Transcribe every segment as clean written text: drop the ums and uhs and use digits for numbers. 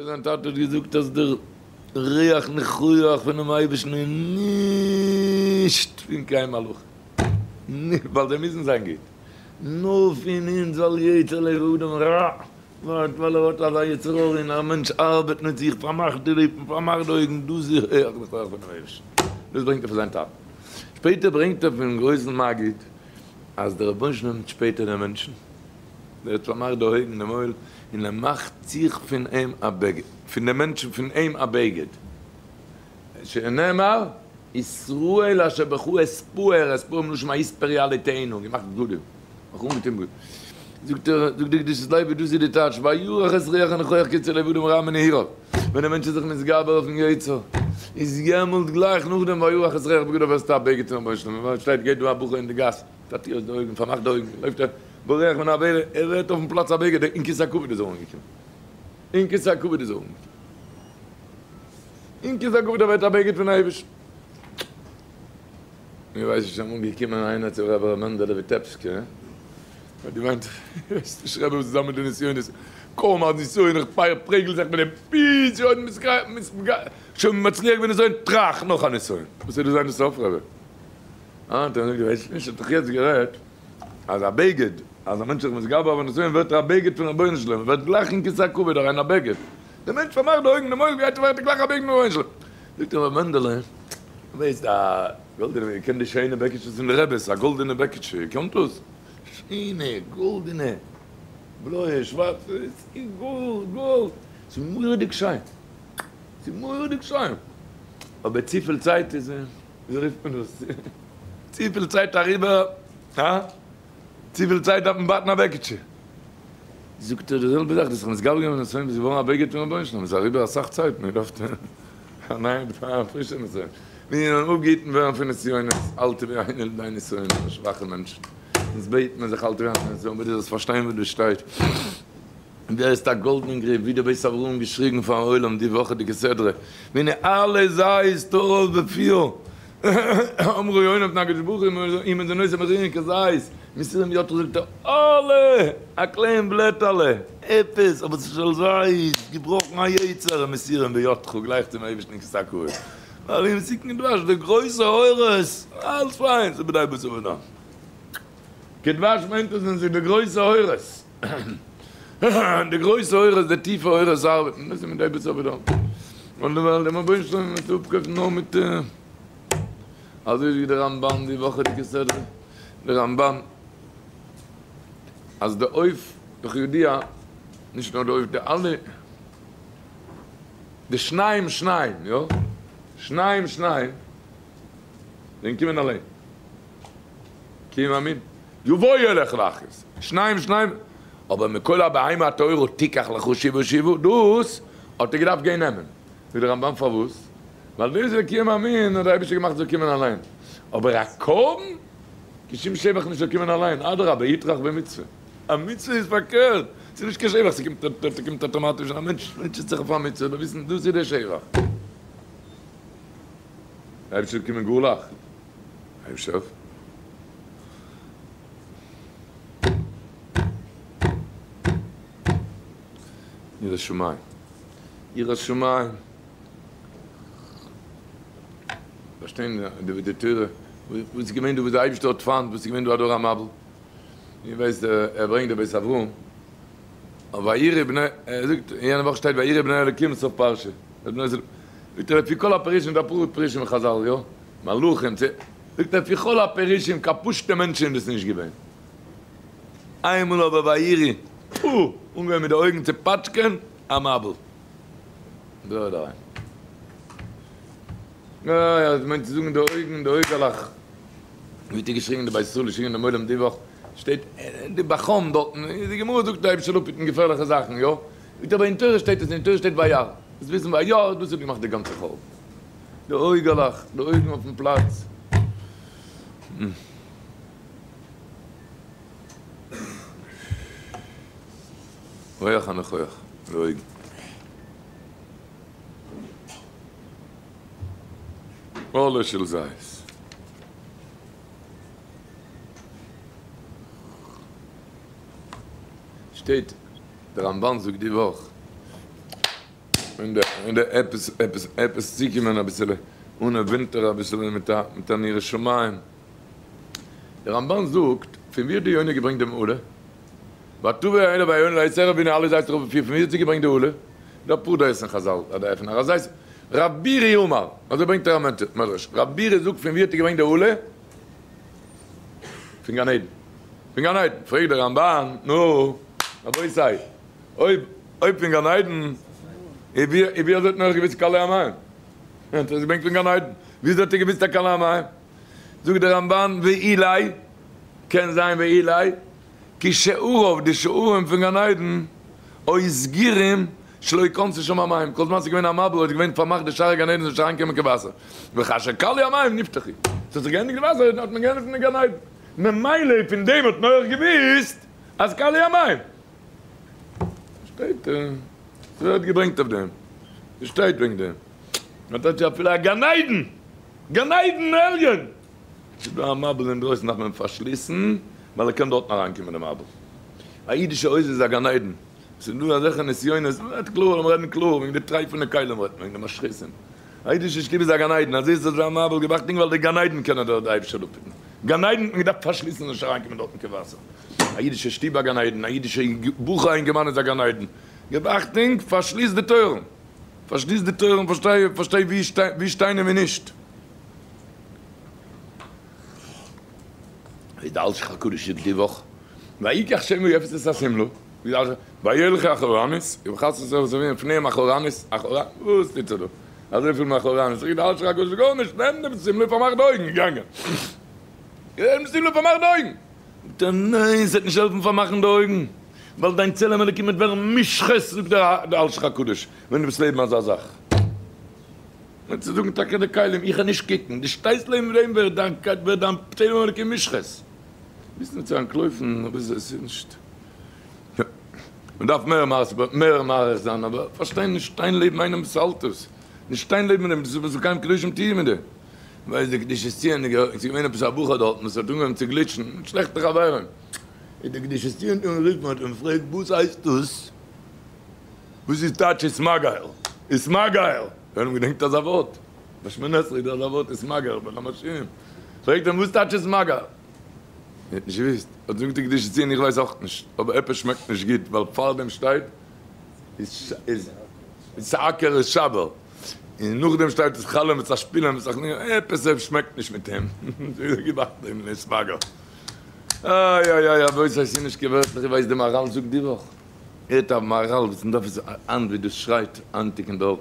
זיין טאטע האט געזאגט אז דער ריח ניחוח פונעם אייבערשטן איז נישט פון קיין מלאכים, ווייל זיי מוזן זיין גוט, נאר פון אונז ווייל יצר לב האדם רע, ווייל ער האט אזא יצר הרע און א מענטש ארבעט מיט זיך, פארמאכט די ליפן, פארמאכט די אויגן, דאס איז ריח ניחוח פונעם אייבערשטן. דאס ברענגט ער פון זיין טאטן. שפעטער ברענגט ער פונעם גרויסן מגיד אז דער רבונו של עולם נעמט שפעטער דעם מענטשן, ער האט פארמאכט די אויגן, דעם מויל, און ער מאכט זיך פון אים א בגד, פון דעם מענטשן פון אים א בגד, שנאמר, ישראל אשר בך אתפאר, אתפאר מלשון ויתפרו עלה תאנה, געמאכט בגדים, מיך אנגעטון בגדים. זאגט ער, זאגט די קדושת לוי, דאס איז די טייטש, וירח את ריח הניחוח כי יצר לב אדם רע מנעוריו, ווען דער מענטש איז זיך מתגבר אויפן יצר, איז יעמאלט גלייך נאכדעם וירח את ריח בגדיו ווערסטו א בגד פונעם רבונו של עולם, שטייט גייט דא א בחור אין די גאס, פארטי אויס די אויגן, פארמאכט די אויגן, לויפט ער, בורח מן העבירה, ער ווערט אויפן פלאץ א בגד, אין כסא הכבוד איז ער אנגעקומען, אין כסא הכבוד איז ער אנגעקומען, אין כסא הכבוד ער ווערט א בגד פון אייבערשטן. מיר ווייסן שוין אמאל געקומען איינער צו רבי ר' מענדעלע וויטעפסקער, האט געמיינט, ווייסט נישט רבי וואס איז דא מיט די נסיונות, קוים א נסיון איך פרעגל זיך מיט דעם ביז שוין מצליח געווען נסיון, טראך נאך א נסיון, וואס איז דא זיין סוף רבי? האט ער געזאגט, ווייסט נישט, האט דאך יעצט גערעדט אז א בגד, אז א מענטש איז מתגבר אויף א נסיון ווערט ער א בגד פון רבונו של עולם, ווערט גלייך אין כסא הכבוד אריין א בגד, דער מענטש פארמאכט די אויגן, די מויל גייט ווערט ער גלייך א בגד פון רבונו של עולם. זאגט אים ר' מענדעלע, ווייסט א גאלדענע, איר קענט די שיינע בעקיטשעס פון די רעבעס, א גאלדענע בעקיטשע, איר קענט דאס? שיינע גאלדענע, בלויע, שווארצע, ס'איז גאלד, גאלד, ס'איז מורא'דיג שיין, ס'איז מורא'דיג שיין, אבער צופיל צייט איז. ווי רופט מען דאס? צופיל צייט אריבער, הא? צופיל צייט דארף מען בייטן א בעקיטשע. זאגט ער די זעלבע זאך, דאס איז נתגבר געווארן נסיון ביז געווארן א בגד פון רבונו של עולם, איז אריבער אסאך צייט, מען דארף א נייע א פרישע נסיון. מיר זאלן אפגעהיטן ווערן פון נסיונות, אל תביאנו לידי נסיון, מיר שוואכע מענטשן, אונז בעט מען זיך אל תביאנו לידי נסיון, אבער דו זאלסט פארשטיין וואס דא שטייט. ווער איז א גאלדענעם גריף ווי דער בית אברהם געשריגן פארן עולם די וואכעדיגע סדרה והנה עלה זית טרף בפיו אמרו יונה פני הקדוש ברוך הוא אם איז נושא מחירים כזית מסורים בידך זאגט ער עלה א קליין בלעטעלע עפעס אבער ס'איז של זית געבראכן א יצר מסורים בידך גלייך צום אייבערשטן אין כסא הכבוד ווייל אם סיכן דבש די גרויסע אורות אלץ פיין ס'איז בדי בשר ודם כדבש מיינט עס ווען ס'איז די גרויסע אורות. די גרויסע אורות, די טיפע אורות ארבעטן, דאס איז מיט די בשר ודם. און דערווייל דעם רבונו של עולם וועט אפקויפן נאר מיט אזוי ווי די רמבן די וואכעדיגע סדרה, די רמבן אז די עוף, וכידוע, נישט נאר די עוף, די אלע, די שניים שניים, יא, שניים שניים, זענען קומען אליין. כי מאמין יבוא אליך להכעיס, שניים שניים, אבער מכל הבהמה הטהורה תיקח לך שבעה שבעה, דאס האט ער געדארפט גיין נעמען, זאגט דער רמבן פארוואס? ווייל דאס איז כי מאמין האט דער אייבערשטער געמאכט זאל קומען אליין, אבער א קרבן קיין שום שבח נישט זאל קומען אליין, אדרבה יטרח במצוה, א מצוה איז פארקערט, ס'איז נישט קיין שבח, ס'קומט אטאמאטיש, א מענטש מוטשעט זיך אויף א מצוה, זאל ער וויסן דאס איז דער שבח. דער אייבערשטער זאל קומען גאר לייכט. הייב אויף. יראת שמים. יראת שמים. פארשטיין די די תורה, וואס איז געווען דא וואס די אייבערשטער האט פיינט, וואס איז געווען דא א דור המבול. איר ווייסט ער ברענגט די בית אברהם, ויראו בני, ער זאגט יענע וואך שטייט ויראו בני אלוקים סוף פרשה. זאגט ער לפי כל הפירושים דא אפאר פירושים אין חזל יא. מלאכים צו, זאגט ער לפי כל הפירושים קיין פשוטע מענטשן איז דאס נישט געווען. איינמאל אבער ויראו, פו! אנגעהויבן מיט די אויגן צו פאטשקען, א מבול. דרייט אריין. יא יא, דאס מיינט צו זאגן די אויגן, די אויגעלעך. ווי האט ער געשריגן די בית ישראל געשריגן דעם עולם די וואך, שטייט די בחום דארטן, די גמרא זאגט די אייבערשטער זאל אפהיטן געפערליכע זאכן, יא? זאגט ער אבער אין תורה שטייט עס נישט, אין תורה שטייט וירא. זאלסט וויסן וירא, דאס האט געמאכט די גאנצע חורבן. די אויגעלעך, די אויגן אויפן פלאץ. ריח הניחוח, די אויגן. עלה של זית. שטייט, דער רמבן זאגט די וואך. אין די אין די עפעס עפעס עפעס צוקומען אביסעלע אנע ווינטער אביסעלע מיט א מיט אן יראת שמים. דער רמבן זאגט, פון ווי האט די יונה געברענגט דעם אלה? ותבא האלה והיונה לעת ערב והנה עלה זית רוב פיר פון ווי האט זי געברענגט די אלה? דא אפאר דעות אין חזל א דעה פון הר הזית רב בירי אמר, אזוי ברענגט ער א מדרש, רב בירי זאגט פון ווי האט ער געברענגט די אלה? פון גן עדן, פון גן עדן, פרעגט דער רמבן, נו, רבותי, אויב אויב פון גן עדן, איז ווי איז ווי אזוי האט נח געוואוסט כלו המים? ער האט עס געברענגט פון גן עדן, ווי אזוי האט ער געוואוסט אז כלו המים? זאגט דער רמבן, ואולי, קען זיין ואולי, כי שעריו, די שערים פון גן עדן, היו סגורים שלא יכנסו שם המים, כל זמן ס'איז געווען א מבול איז געווען פארמאכט די שערי גן עדן ס'זאל נישט אריינקומען קיין וואסער, וכאשר כלו המים נפתחו, ס'האט זיך געענדיגט די וואסער האט מען געעפנט די גן עדן, ממילא פון דעם האט נח געוואוסט אז כלו המים. שטייט, ס'ווערט געברענגט אויף דעם, ס'שטייט וועגן דעם, מ'האט אפילו א גן עדן, גן עדן עליון! ס'איז דא א מבול אינדרויסן דארף מען פארשליסן ווייל ער קען דארטן אריינקומען די מבול. א אידישע הויז איז א גן עדן. ס'איז דא אזעלכע נסיונות, מ'רעדט קלאר, לאמיר רעדן קלאר, וועגן די טרייפענע כלים רעדט מען, וועגן די משחיתים. א אידישע שטוב איז א גן עדן, אז איז אזא מבול געב אכטונג ווייל די גן עדן קען דארט די אייבישטער אפהיטן. גן עדן האט מען געדארפט פארשליסן זאל נישט אריינקומען דארטן קיין וואסער. א אידישע שטוב א גן עדן, א אידישע בחור א אינגערמאן איז א גן עדן. געב אכטונג, פארשליס די טויערן. פארשליס די טויערן, פארשטיי, פארשטיי ווי שטיין און ווי נישט. ווי די אלשיך הקדוש זאגט די וואך, ויקח שם ויפת את השמלה, ווי די אלשיך, וילכו אחורנית, ובחסות סוף סוף פניהם אחורנית, אחורנית, וואס טוט זיך דא? אזויפיל מאחורנית, זאגט די אלשיך הקדוש, גארנישט, נעם דעם שמלה און פארמאך די אויגן, געגאנגען, נעם די שמלה און פארמאך די אויגן, זאגט ער, ניין, ס'וועט נישט העלפן פארמאכן די אויגן, ווייל דיין צלם אלוקים וועט ווערן מושחת, זאגט דער אלשיך הקדוש, ווען דו וועסט לעבן אזא זאך. און צו זאגן טאקע די כלים, איך וועל נישט קוקן, דו שטייסט לעבן דעם ווערט דיין ווערט דיין צלם אלוקים מושחת. ביסט נישט צו אנטלויפן, אבער עס איז נישט, מען דארף מער מער מאריך זיין, אבער פארשטיין נישט שטיין לעבן איינעם וואס האלט עס, נישט שטיין לעבן דעם, דאס איז מקיים קדושים תהיו מיט דעם. ווייסט די קדושת ציון איז געווען עפעס א בחור דארטן וואס האט אנגעהויבן צו גליטשן מיט שלעכטע חברים, איז די קדושת ציון אנגערופן האט אים געפרעגט וואס הייסט דאס? וואס איז טייטש איסמאגייל? איסמאגייל! ווער האט געדענקט אזא ווארט? ביי שמונה עשרה איז דא אזא ווארט איסמאגייל ביי חמשים. פרעגט אים וואס טייטש איסמאגייל? ער האט נישט געוואוסט. האט זאגט די קדושת ציון איך ווייס אויך נישט, אבער עפעס שמעקט נישט גוט ווייל פארדעם שטייט איז סאקער איז שבר און נאכדעם שטייט איז חלום מיט שפילען מיט סאכניע עפעס שמעקט נישט מיט אים. גיב אכט דעם איסמאגייל. איי איי איי רבותי ס'איז נישט קיין ווערטלעך איך ווייס די מהרל זאגט די וואך. הערט א מהרל וואס מען דארף עס היינט ווי דאס שרייט היינטיגן דור.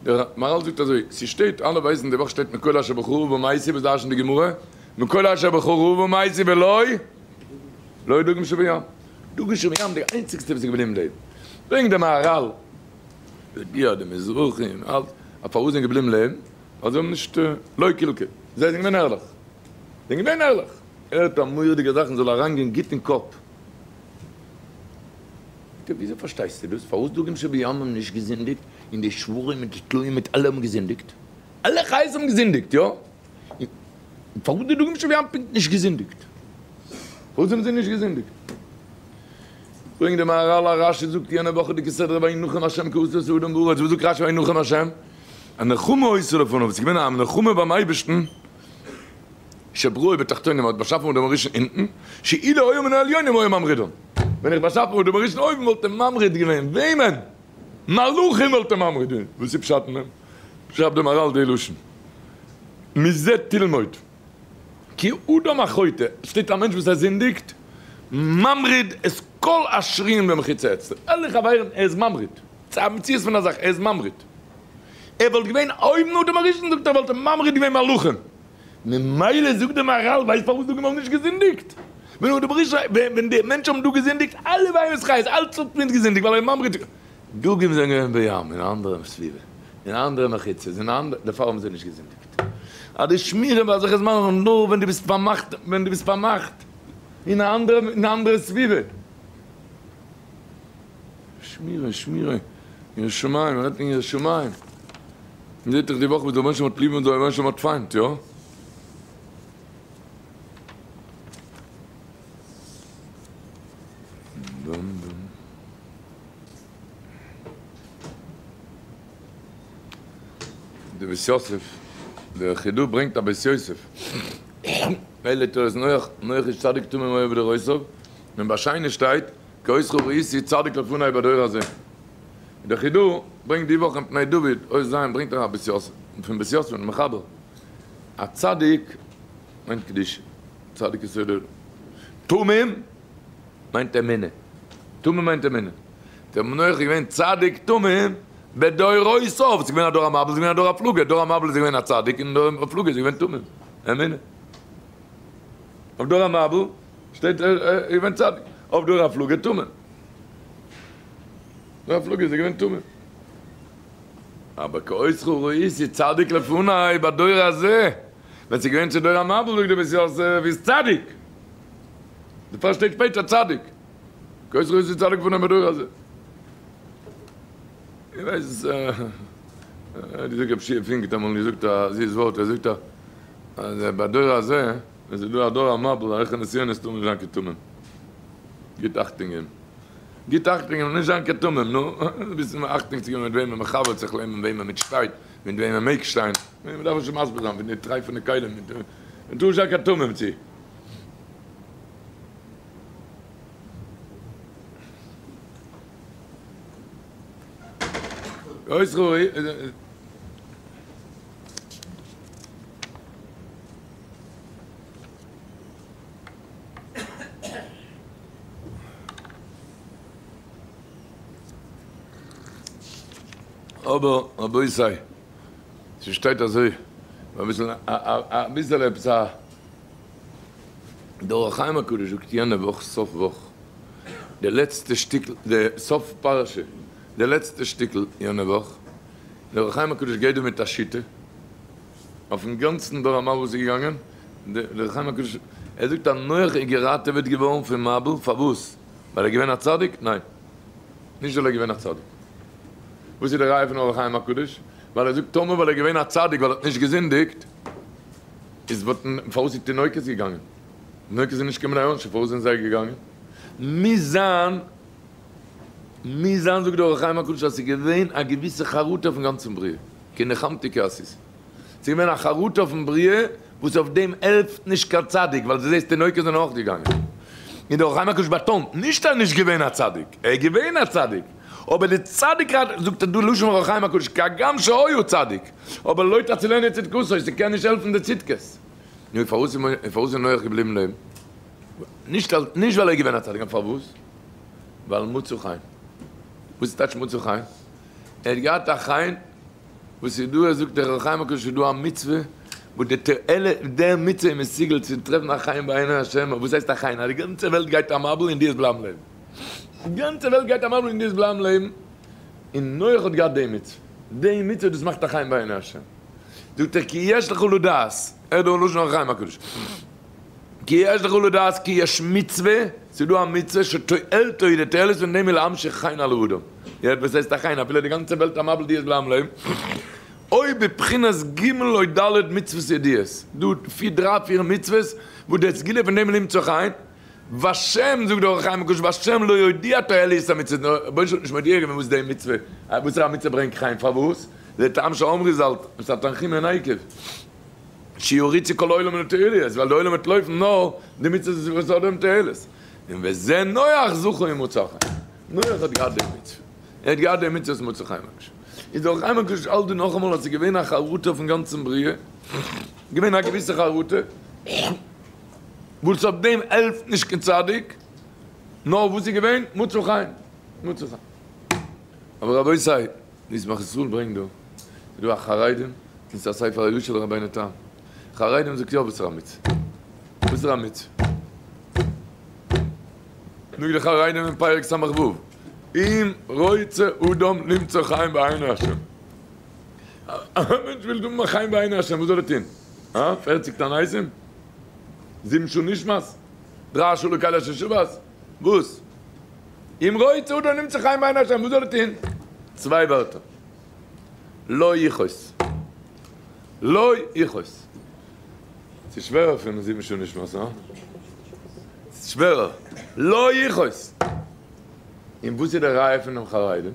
דער מהרל זאגט אזוי, ס'שטייט, אלע ווייסן די וואך שטייט מכל אשר בך רעו ומעשי וואס דרש'נט די גמרא? מכל אשר בך רעו ומעשי ולא לא דגים שבים. דגים שבים די איינציגסטע וואס איז געבליבן לעבן. ברענגט דער מהרל, די די מזרחים, אלץ, א פארוואס זענען געבליבן לעבן? ווייל זיי האבן נישט לא קלקל, זיי זענען געווען ערליך. זיי זענען געווען ערליך. הערט א מורא'דיגע זאך און זאל אריינגיין גוט אין קאפ. ביטע וויאזוי פארשטייסטו דאס? פארוואס דגים שבים האבן נישט געזינדיגט און די שוורים מיט די טלאים מיט אלע האבן געזינדיגט? אלע חיות האבן געזינדיגט, יא? פארוואס די דגים שבים פונקט נישט געזינדיגט? פארוואס האבן זיי נישט געזינדיגט? ברענגט די מהרל א רשי זאגט יענע וואכעדיגע סדרה וינחם השם כי עשה את האדם בארץ, וואס זאגט רשי וינחם השם? א נחמה היתה לפניו, עס איז געווען א נחמה ביים אייבערשטן, שבראו בתחתונים האט באשאפן אדם הראשון אונטן, שאילו היה מן העליונים היה ממרידן, ווען איך באשאפן אדם הראשון אויבן וואלט ער ממריד געווען, וועמען? מלאכים וואלט ער ממריד געווען, וואס איז פשט אין דעם? שרייבט דער מהרל די לשון, מזה תלמוד, כי אדם החוטא, שטייט א מענטש וואס ער זינדיגט, ממריד את כל השרויים במחיצה אצלו, אלע חברים ער איז ממריד, ס'איז א מציאות פון א זאך, ער איז ממריד, ער וואלט געווען אויבן אדם הראשון זאגט ער וואלט ער ממריד געווען מלאכים. ממילא זאגט דער מהרל, ווייסט פארוואס דגים האבן נישט געזינדיגט? ווען אדם הראשון, ווען די מענטשן האבן דא געזינדיגט, אלע בהמות חיות, אלץ האט מיט געזינדיגט, ווייל ער ממריד, דגים זענען געווען בים, אין א אנדערע סביבה, אין א אנדערע מחיצות, אין א אנדערע, דערפאר האבן זיי נישט געזינדיגט. אז די שמירה ביי אזעלכע זמנים נאר ווען דו ביסט פארמאכט, ווען דו ביסט פארמאכט, אין א אנדערע, אין א אנדערע סביבה. שמירה, שמירה, יראת שמים, מען רעדט פון יראת שמים. מען זעט דאך די וואך וואס דער רבונו של עולם האט ליב און דער רבונו של עולם האט פיינט, יא? די בית יוסף, דער חידא ברענגט א בית יוסף, אלה תורת נח, נח איש צדיק תמים היה בדורותיו, און ביי שיינע שטייט, כי אותך ראיתי צדיק לפני בדור הזה. דער חידא ברענגט די וואך אין פני דוד, אות ז', ברענגט ער א בית יוסף, פון בית יוסף פון מחבר, א צדיק מיינט קדושה, צדיק יסוד עולם, תמים מיינט אמונה, תמים מיינט אמונה, דער נח איז געווען צדיק תמים בדורותיו, ס'איז געווען א דור המבול, ס'איז געווען א דור הפלגה, דור המבול איז געווען א צדיק און דור הפלגה איז געווען תמים, אמונה. אויף דור המבול שטייט ער איז געווען צדיק, אויף דור הפלגה תמים. דור הפלגה איז ער געווען תמים. אבער כי אותך ראיתי צדיק לפני בדור הזה, ווען ס'איז געווען צו דור המבול זאגט דער בית יוסף איז צדיק, דערפאר שטייט שפעטער צדיק, כי אותך ראיתי צדיק לפני בדור הזה. איך ווייס האט געזאגט רבי שיע פינק האט אמאל געזאגט א זיס ווארט, ער זאגט אז בדור הזה ווען ס'איז דא א דור המבול אזעלכע נסיונות טאר מען נישט זיין קיין תמים, גיט אכטונג געבן. גיט אכטונג און נישט זיין קיין תמים, נו, אביסל אכטונג צו געבן מיט וועמען מען חבר'ט זיך, לעבן וועמען מען שטייט, מיט וועמען מען מעג שטיין, מען דארף נישט מסביר זיין פון די טרייפענע כלים, מען טאר נישט זיין קיין תמים צו. אבער רבותי, ס'שטייט אזוי, אביסל אביסעלע עפעס א, דער אור החיים הקדוש זאגט יענע וואך סוף וואך, די לעצטע שטיקל, די סוף פרשה, די לעצטע שטיקל יענע וואך, דער אור החיים הקדוש גייט דא מיט א שיטה, אויפן גאנצן דור המבול וואס איז געגאנגען, דער אור החיים הקדוש, ער זאגט אז נח איז געראטעוועט געווארן פון מבול, פארוואס? ווייל ער איז געווען א צדיק? ניין, נישט ווייל ער איז געווען א צדיק. וואס איז די ראיה פון אור החיים הקדוש? ווייל ער זאגט טאמער ווייל ער איז געווען א צדיק ווייל ער האט נישט געזינדיגט, איז וואלטן פארוואס איז תינוקות געגאנגען? תינוקות זענען נישט קיין בני עונשין, פארוואס זענען זיי געגאנגען? מוז זיין, מוז זיין זאגט דער אור החיים הקדוש אז ס'איז געווען א געוויסע חרטה אויפן גאנצן בריאה, כי נחמתי כי עשית. ס'איז געווען א חרטה אויפן בריאה וואס אויף דעם העלפט נישט קיין צדיק, ווייל דו זעסט תינוקות זענען אויך געגאנגען. און דער אור החיים הקדוש באטאנט, נישט ער איז נישט געווען א צדיק, ער איז געווען א צדיק, אבער די צדיק רייד, זאגט ער דא לשון אור החיים הקדוש, כי הגם שהיה צדיק, אבער לא תצילנו צדקותו, ס'קען נישט העלפן די צדקות. נו, פארוואס איז נח געבליבן לעבן? נישט ווייל ער איז געווען א צדיק, נאר פארוואס? ווייל מצא חן. וואס איז טייטש מצא חן? ער האט געהאט א חן וואס איז דא, ער זאגט דער אור החיים הקדוש איז דא א מצוה וואס די תועלת, דער מצוה איז מסוגל צו טרעפן א חן בעיני השם, וואס הייסט א חן? אז די גאנצע וועלט גייט א מבול און דו וועסט בלייבן לעבן, די גאנצע וועלט גייט א מבול און דו וועסט בלייבן לעבן, און נח האט געהאט די מצוה, די מצוה דאס מאכט א חן בעיני השם, זאגט ער כי יש לך לדעת, הער דא לשון אור החיים הקדוש. כי יש לך לדעת כי יש מצוה, ס'איז דא א מצוה שתועלתו די תועלת פון דעם איז להמשיך חן על האדם, איר הערט וואס הייסט א חן אפילו די גאנצע וועלט א מבול די עס בלייבן לעבן, או בבחינת ג' או ד' מצוות ידועות, דא פיר דריי פיר מצוות וואס די סגולה פון דעם איז למצוא חן, והשם זאגט דער אור החיים הקדוש והשם לא הודיע תועלת המצוות, דער רבונו של עולם האט נישט מודיע געווען וואס די מצוה, וואסערע מצוה ברענגט חן, פארוואס? לטעם שאמרו ז"ל, עס איז א תנחומא אין עקב. שיריצו כל העולם לתועלת, ווייל די עולם וועט לויפן נאר די מצוות וואס האט דעם תועלת. און וזה נח זכה ומצא חן. נח האט געהאט די מצוה. ער האט געהאט די מצוה וואס מצא חן ממש. איז דער אור החיים הקדוש האלט דא נאכאמאל אז ס'איז געווען א חרטה אויפן גאנצן בריאה. געווען א געוויסע חרטה. וואס אויף דעם העלפט נישט קיין צדיק. נאר וואס איז געווען? מצא חן. מצא חן. אבער רבותי, די ישמח ישראל ברענגט דא, ס'איז דא א חרדים און ס'איז א ספר הישר לרבינו תם. חרדים זאגט יא וואסערע מצוה? וואסערע מצוה? זאגט די חרדים אין פרק ס"ו, אם רוצה אדם למצוא חן בעיני השם. א מענטש וויל האבן א חן בעיני השם, וואס זאל ער טון? הא? פערציג תעניתים? זיבן שעה נשמת? דריי שעה לקל אשר שבת? וואס? אם רוצה אדם למצוא חן בעיני השם, וואס זאל ער טון? צוויי ווערטער. לא יכעוס. לא יכעוס. ס'איז שווערער פון זיבן שעה נשמת, הא? ס'איז שווערער. לא יכעוס. און וואס איז די ראיה פון דעם חרדים?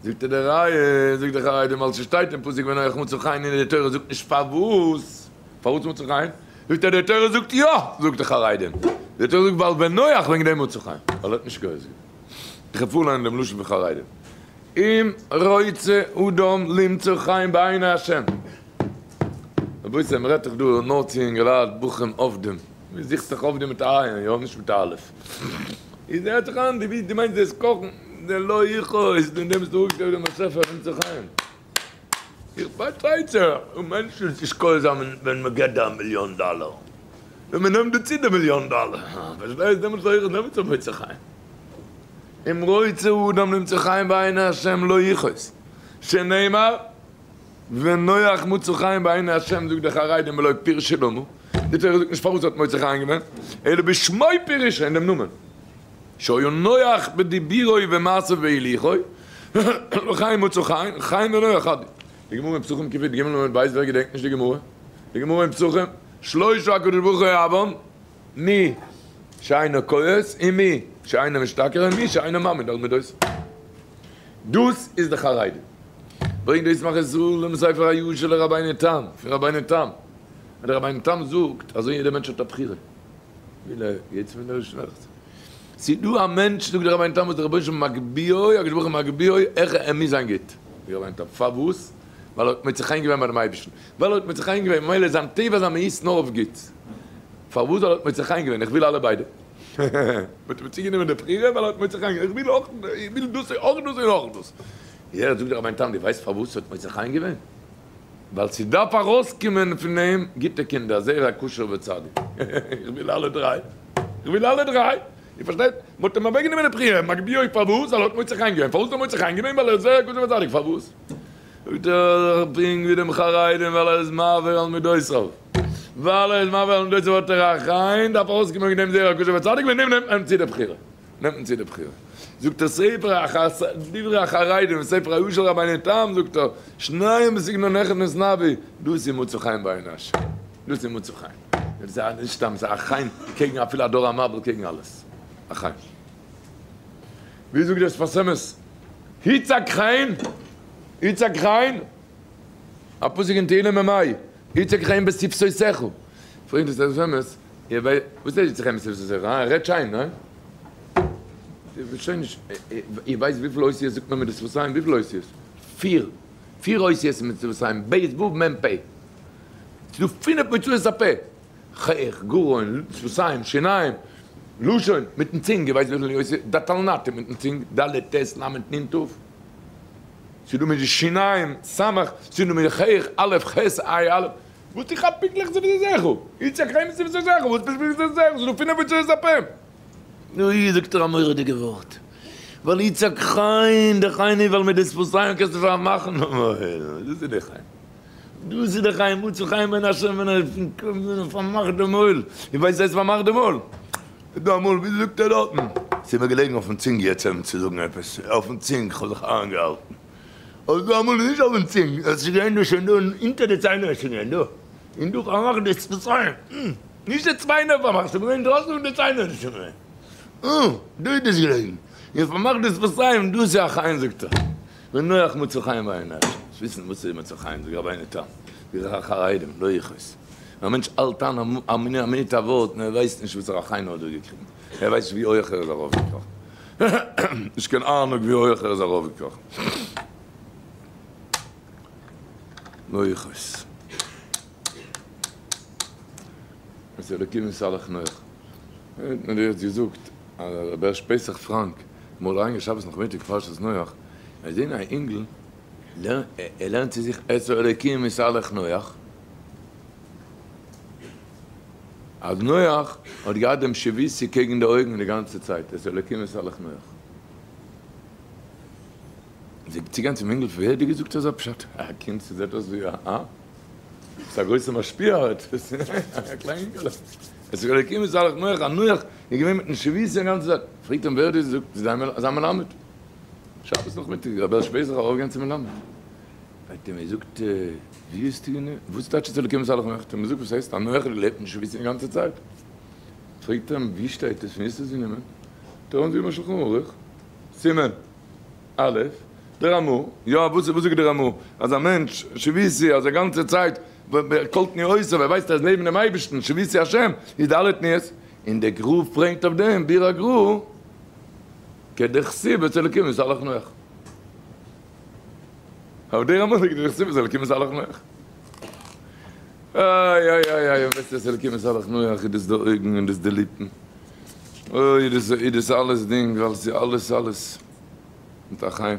זאגט ער די ראיה, זאגט די חרדים ווייל ס'שטייט אין פסוק ונח מצא חן און די תורה זאגט נישט פארוואס, פארוואס מצא חן? זאגט ער די תורה זאגט יא, זאגט די חרדים, די תורה זאגט ווייל ונח וועגן דעם מצא חן, ווייל ער האט נישט כועס געווען. איך וועל פארליינען דעם לשון פון חרדים, אם רוצה אדם למצוא חן בעיני השם. רבותי מ'רעדט דאך דא נאר צו אינגעלייט בחורים עובדים, מ'זוכט דאך עובדים מיט א עין יא נישט מיט א אלף. איז הערט זיך איין די די מיינסט דאס קאכן די לא יכעוס און דעם ביסטו אפגעשטעלט דעם באשעפער נעמט זיך איין. איך פארשטיי צו און מענטשן איז נישט כועס זיין ווען מען געט דיר א מיליאן דאלער ווען מען נעמט דיר צו די מיליאן דאלער פארשטייסט דעמאלטס לא יכעוס דעמאלטס נעמט זיך איין. אם רוצה אדם למצוא חן בעיני השם לא יכעוס שנאמר ונוח מצא חן בעיני ה' זאגט די חרדים ולא פירשו למה, די תורה זאגט נישט פארוואס האט מוצא חן געווען, אלא בשמו פירש אין דעם נאמען, שהיה נוח בדיבורו ומעשיו והילוכו, לכן מצא חן, חן ונוח חד הוא. די גמרא אין פסחים קיג עמוד ב', ווער געדענקט נישט די גמרא? די גמרא אין פסחים, שלושה הקדוש ברוך הוא אוהבם, מי שאינו כועס, און מי שאינו משתכר, און מי שאינו מעמיד על מדותיו. דאס איז די חרדים. ברענגט די ישמח ישראל דעם ספר הישר לרבינו תם, פון רבינו תם, אז דער רבינו תם זאגט אזוי יעדער מענטש האט א בחירה, וויל ער יעצט פון דער שלעכטס, ס'איז דא א מענטש זאגט דער רבינו תם וואס דער רבונו של עולם מגביהו, הקדוש ברוך הוא מגביהו, איך ער מוז זיין גוט, זאגט רבינו תם, פארוואס? ווייל ער האט מוצא חן געווען ביי דעם אייבערשטן, ווייל ער האט מוצא חן געווען ממילא איז זיין טבע זיין מהות נאר אויף גוטס, פארוואס? ווייל ער האט מוצא חן געווען, איך וויל אלע ביידע. מ'האט אים צוגענומען די בחירה ווייל ער האט מוצא חן געווען, איך וויל אויך, איך וויל דאס אויך דאס און אויך דאס. יעצט זאגט דער רבינו תם, דו ווייסט פארוואס ער האט מוצא חן געווען? ווייל ס'דארף ארויסקומען פון אים גוטע קינדער, זרע כשר וצדיק. איך וויל אלע דריי, איך וויל אלע דריי. איר פארשטייט? מ'האט אים אוועקגענומען די בחירה, מגביהו פארוואס? ווייל ער האט מוצא חן געווען. פארוואס האט ער מוצא חן געווען? ווייל ער איז זרע כשר וצדיק. פארוואס? זאגט ער, פונקט ווי דעם חרדים ווייל ער איז מעביר על מידותיו. ווייל ער איז מעביר על מידותיו האט ער א חן, דארף ארויסקומען וועגן דעם זרע כשר וצדיק, וועגן דעם נעמט מען אים צו די בחירה. נעמט מען צו די בחירה. זאגט דער ספר דברי החרדים, ספר הישר רבינו תם, זאגט ער, שניים בסגנון אחד נתנבאו, דאס איז מצא חן בעיני השם. דאס איז מצא חן. דאס איז נישט סתם, ס'איז א חן קעגן אפילו א דור המבול קעגן אלעס. א חן. ווי זאגט דער שפת אמת? יצעק חן! יצעק חן! א פסוק אין תהילים ממאי? יצעק חן בשפתותיך. פרעגט דער שפת אמת, וואס הייסט יצעק חן בשפתותיך? אה, ער רעדט שיין, ניין? איר ווייסט וויפיל אותיות זאגט מען מיט די שפתיים? וויפיל אותיות? פיר. פיר אותיות מיט שפתיים, ב' ו' מ' פ'. ס'איז דא פינף מוצאות הפה. חיך, גרון, שפתיים, שיניים, לשון, מיטן צינג, איר ווייסט וויפיל אותיות? דתלנ"ת מיטן צינג, ד' ט' ל' נ' ת'. ס'איז דא מיט די שיניים, ס', ס'איז דא מיט די חיך, א' ח' ע' א'. וואס איך כאפ פונקטליך צו וואס איז זכו? איצא קרעמער צו וואס איז זכו? וואס ביסט וואס איז זכו? ס'איז דא פינף הוצאות הפה. נו אי זאגט ער א מורא'דיגע ווארט, ווייל יצעק חן, די חן איז ווייל מיט די שפתיים קענסטו פארמאכן די מויל, דאס איז די חן, דאס איז די חן, מצא חן בעיני השם ווען ער פארמאכט די מויל, איר ווייסט וואס הייסט פארמאכט די מויל? איז דא אמאל, ווי זאגט ער דארטן? ס'איז מיר געלעגן אויפן צונג יעצט אים צו זאגן עפעס, אויפן צונג, כ'האב זיך איינגעהאלטן. אבער דא אמאל איז נישט אויפן צונג, עס איז געווען דא שוין דא אונטער די ציינער איז שוין געווען דא, און דא פארמאכט די שפתיים, נישט די ציינער פארמאכט, ס'איז געווען אינדרויסן פון די ציינער איז שוין געווען, דא איז דאס געלעגן, און פארמאכט די שפתיים, דאס איז א חן זאגט ער, ונוח מצא חן בעיני השם, וויסן וואס איז מצא חן, זאגט רבינו תם, ווי חרדים, לא יכעוס. א מענטש האלט אן א מינוט א ווארט און ער ווייסט נישט וואסערע חן ער האט דא געקריגן, ער ווייסט נישט ווי הויעך ער איז ארויפגעקראכן, נישט קיין אהנונג ווי הויעך ער איז ארויפגעקראכן. לא יכעוס. את האלוקים יתהלך נח. האט מיר יעצט געזאגט אז רבי הערש פסח פראנק אמאל אריינגעגאנגען שבת נאכמיטאג פרשת נח, ער האט געזען א אינגל ער לערנט צו זיך את האלוקים יתהלך נח, אז נח האט געהאט דעם שויתי קעגן די אויגן די גאנצע צייט, את האלוקים יתהלך נח. זיי צוגיין צום אינגל, ווער האט דיר געזאגט אזא פשט? א קינד ס'זעט אויס ווי א א ס'איז א גרויסע משפיע עפעס, א קליין אינגעלע, את האלוקים יתהלך נח, א נח איז געווען מיטן שויתי די גאנצע צייט, פרעגט אים ווער האט דיר געזאגט, זיין מלמד, שבת נאכמיטאג רבי הערש פסח ארויפגיין צום מלמד. האט אים געזאגט, ווי האסטו גענומען, וואס טייטש את האלוקים יתהלך נח? האט אים געזאגט, וואס הייסט, א נח לעבט נישט וויסן די גאנצע צייט? פרעגט אים, ווי שטייט עס, פון ווי האסטו עס גענומען? האט ער אנגעוויזן שולחן ערוך, סימן א'. די רמא, יא, וואס זאגט די רמא? אז א מענטש, שויתי, אז א גאנצע צייט כל תנועותיו, ער ווייסט ער איז נעבן דעם אייבערשטן, שויתי השם, איז די אלע תנועות, און די גרא ברענגט אויף דעם, ביאור הגרא, כדכתיב אצל אלקים יתהלך נח. אויף די רמא זאגט כדכתיב אצל אלקים יתהלך נח. איי איי איי איי, וועסט אצל אלקים יתהלך נח, איז דאס די אויגן און דאס די ליפן. אוי איז דאס אלעס דינג, ווייל ס'איז אלעס אלעס מיט א חן.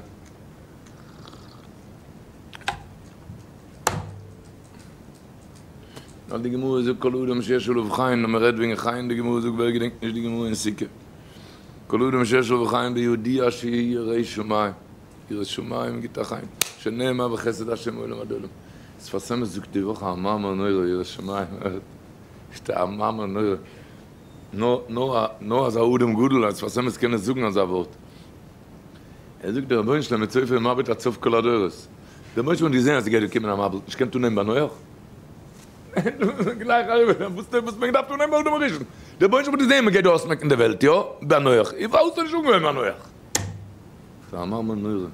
ווייל די גמרא זאגט כל אדם שיש עליו חן, און מען רעדט וועגן חן, די גמרא זאגט ווער געדענקט נישט די גמרא אין סוכה, כל אדם שיש עליו חן בידוע שהוא ירא שמים, יראת שמים גיט א חן, שנאמר וחסד השם עולם עד עולם, שפת אמת זאגט די וואך א מאמר נורא יראת שמים, א מאמר נורא, נאר אזא אדם גדול אז שפת אמת קען עס זאגן אזא ווארט. ער זאגט דער רבונו של עולם איז צופה ומביט עד סוף כל הדורות, דער רבונו של עולם האט געזען אז ס'גייט דא קומען א מבול, נישט געקענט אננעמען ביי נח, גלייך אריבער, וואס האט מען געדארפט אננעמען ביי אדם הראשון, דער רבונו של עולם האט געזען מ'גייט דא אויסמעקן די וועלט, יא, ביי נח, איז פארוואס האט ער נישט אנגעהויבן ביי נח? ס'איז א מאמר נורא.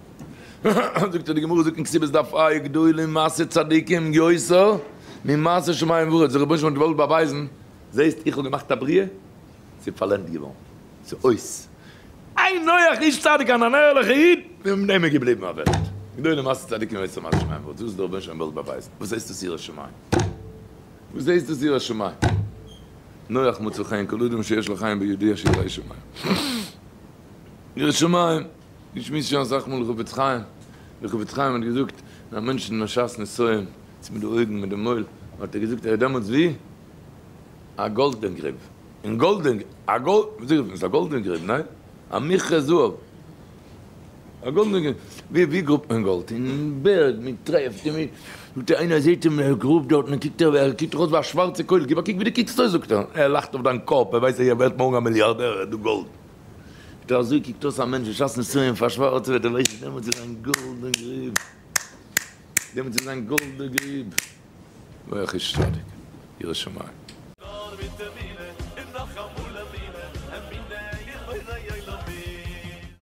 זאגט ער די גמרא זאגט אין כתובות דף ע' גדולים מעשה צדיקים יותר ממעשה שמים וארץ, דער רבונו של עולם האט געוואלט באווייזן, זעסט איך האב געמאכט א בריאה, ס'איז פארלענדט געווארן, ס'איז אויס. איין נח איש צדיק אן אן ערליכע איד, מיט דעם איז געבליבן א וועלט. גדולים מעשה צדיקים יותר ממעשה שמים וארץ, דאס איז דער רבונו של עולם וועלט באווייזן. וואס הייסט דאס יראת שמים? וואס הייסט דאס יראת שמים? נח מצא חן כל אדם שיש לו חן בידוע שירא שמים. יראת שמים, געשמועסט שוין אסאך מאל חפץ חיים, דער חפץ חיים האט געזאגט, ווען א מענטש איז אין א שעת נסיון, צו מיט די אויגן מיט די מויל, האט ער געזאגט ער איז דעמאלטס ווי א גאלדען גריב. אין גאלדען, א גאלד, וויאזוי רופט מען עס, א גאלדען גריב, ניין? א מכרה זהב. א גאלדען גריב. ווי ווי גראבט מען גאלד? אין בערג, מען טרעפט, און מען, זאגט ער, איינער זעט אים, ער גראבט דארט, מען קוקט ער, ער קוקט דאך אויס ווי א שווארצע קויל, גיב א קוק ווי דו קוקסט אויס, זאגט ער, ער לאכט אויף דיין קאפ, ער ווייסט אז ער ווערט מארגן א מיליארדער, ער האט דא גאלד. זאגט ער, אזוי קוקט אויס א מענטש בשעת נסיון פארשווארצעוועט, ער ווייסט נישט דעמאלטס איז זיין גאלדען גריב, דעמאלטס איז זיין גאלדען גריב. נח איש צדיק, ירא שמים. נאר מיט.